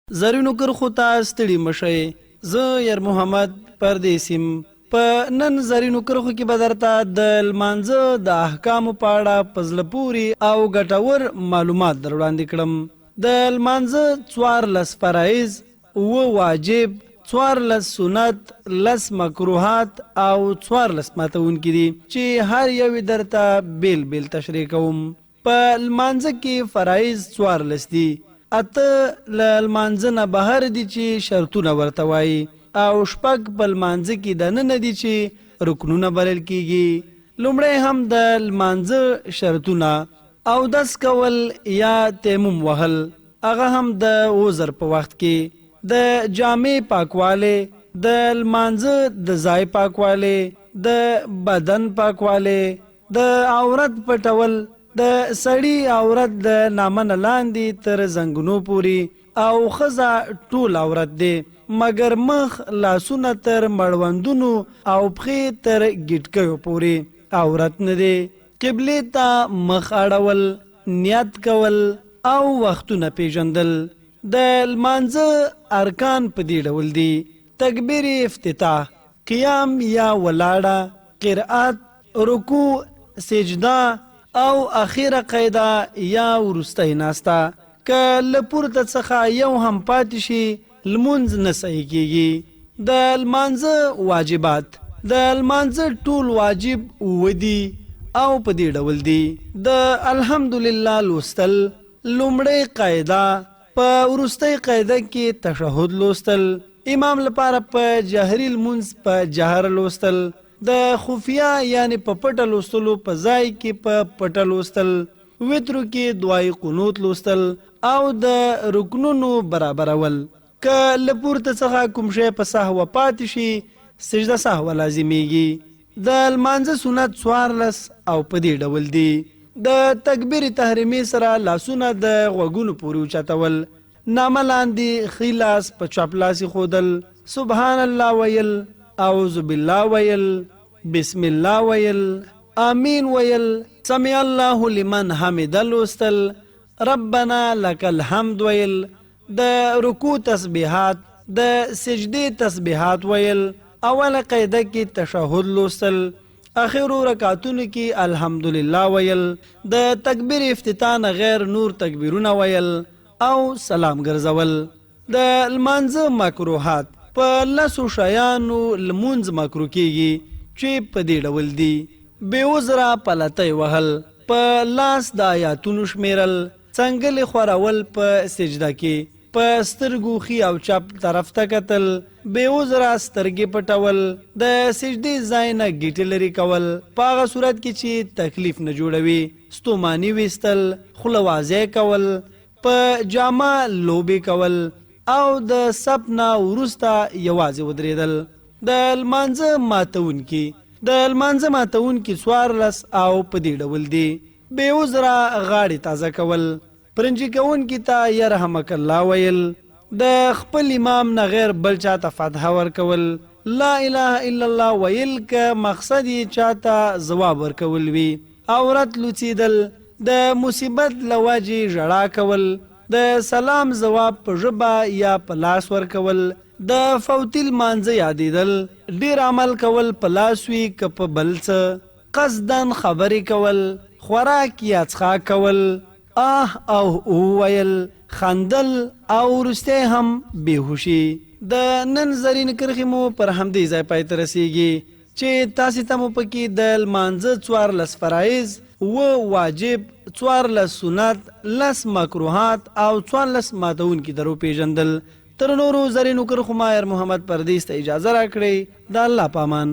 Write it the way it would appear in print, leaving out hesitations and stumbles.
زرینو کرښو ته ستړي مه شئ. زه یر محمد پردیس یم. په نن زرینو کرښو کې به درته د لمانځه د احکامو په اړه په زړه پورې او ګټور معلومات در وړاندې کړم. د لمانځه 14 فرایض، 7 واجب، 14 سنت، 10 مکروهات او 14 ماتوونکي دي چې هر یو یې درته بېل بېل تشریح کوم. په لمانځه کې فرایض 14 دي، 8 له لمانځه نه بهر دي چې شرطونه ورته وایي او 6 په لمانځه کې دننه دي چې رکنونه بلل کیږي. لومړی هم د لمانځه شرطونه، اودس کول یا تیمم وهل، هغه هم د عذر په وخت کې، د جامې پاکوالی، د لمانځه د ځای پاکوالی، د بدن پاکوالی، د عورت پټول، د سړي عورت د نامه نه لاندې تر زنګونو پورې او ښځه ټول عورت دی، مګر مخ، لاسونه تر مړوندونو او پښې تر ګیټکیو پورې عورت نه دی. قبلې ته مخ اړول، نیت کول او وختونه پیژندل. د لمانځه ارکان په دې ډول دي: تکبیر افتتاح، قیام یا ولاړه، قرأت، رکوع، سجده او اخیره قاعده یا وروستۍ ناسته. که له پورته څخه یو هم پاتې شي لمونځ نه صحیح کیږي. د لمانځه واجبات، د لمانځه ټول واجب 7 دي او په دې ډول دي: د الحمدلله لوستل، لومړۍ قاعده، په وروستۍ قاعده کې تشهد لوستل، امام لپاره په جهري لمونځ په جهر لوستل، د خفیه یعنی په پټه لوستلو په ځای کې په پټه لوستل، وترو کې دعای قنوت لوستل او د رکنونو برابرول. که له پورته څخه کوم شی په سهوه پاتې شي سجده سهوه لازمیږي. د لمانځه سنت 14 او په دې ډول دي: د تکبیر تحریمې سره لاسونه د غوږونو پورې اوچتول، نامه لاندې ښي لاس په چپ لاس ایښودل، سبحان الله ویل، اعوذ بالله ویل، بسم الله ویل، آمین ویل، سمع الله لمن حمده لوستل، ربنا لک الحمد ویل، د رکوع تسبیحات، د سجدې تسبیحات ویل، اوله قاعده کې تشهد لوستل، اخرو رکعتونو کې الحمدلله ویل، د تکبیر افتتاح نه غیر نور تکبیرونه ویل او سلام ګرځول. د لمانځه مکروهات، په 10 شیانو لمونځ مکروه کیږي چې په دې ډول دي: بې عذره پلتۍ وهل، په لاس د آیاتونو شمیرل، څنګلې خورول په سجده کې، په سترګو ښي او چپ طرف ته کتل، بې عذره سترګې پټول، د سجدې ځای نه ګیټې لرې کول په هغه صورت کې چې تکلیف نه جوړوي، ستوماني ویستل، خوله واضح کول، په جامه لوبې کول او د صف نه وروسته یوازې ودرېدل. د لمانځه ماتوونکي، د لمانځه ماتوونکي 14 او په دې ډول دي: بې عذره غاړې تازه کول، پرنجي کوونکي ته یرحمک الله ویل، د خپل امام نه غیر بل چاته فتح ورکول، لا اله الا الله ویل که مقصد یې چاته ځواب ورکول وي، عورت لوڅېدل، د مصیبت له وجې ژړا کول، د سلام ځواب په ژبه یا په لاس ورکول، د فوتي لمانځه یادېدل، ډېر عمل کول په لاس وي که په بل څه، قصداً خبرې کول، خوراک یا څښاک کول، آه او او ویل، خندل او وروستی هم بېهوشي. د نن زرین کرښې مو پر همدې ځای پای ته رسیږي چې تاسې ته مو پکې د لمانځه 14 فرایض، 7 واجب، 14 سنت، 10 مکروهات او 14 ماتوونکي در وپېژندل. تر نورو زرینو کرښو ما یار محمد پردیس ته اجازه راکړئ. د الله په امان.